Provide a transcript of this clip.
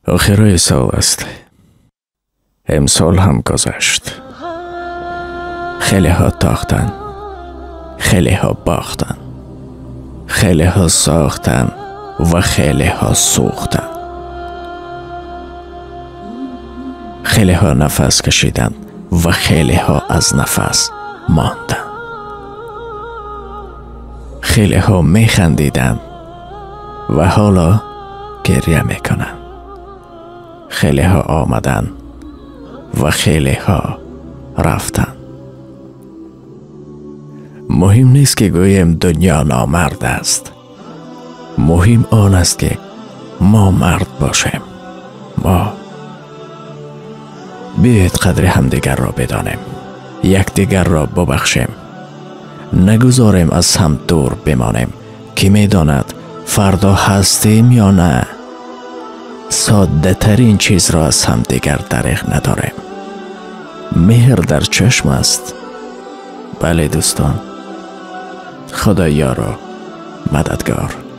Охирои сол аст. Имсол ҳам гузашт. Хелеҳо тохтанд, хелеҳо бохтанд, хелеҳо сохтанд ва хелеҳо сӯхтанд. Хелеҳо нафас кашиданд ва хелеҳо аз нафас монданд. Хелеҳо механдиданд ва ҳоло гиря мекунанд. Хелеҳо омаданд ва хелеҳо рафтанд. Муҳим нест ки гӯем дунё номард аст. Муҳим он аст ки мо мард бошем. Мо биёед қадри ҳамдигарро бидонем, якдигарро бубахшем, нагузорем аз ҳам дур бимонем, ки медонад фардо ҳастем ё на. Соддатарин чизро аз ҳамдигар дареғ надорем. Меҳр дар чашм аст. Бале дӯстон, Худо ёру мададгор.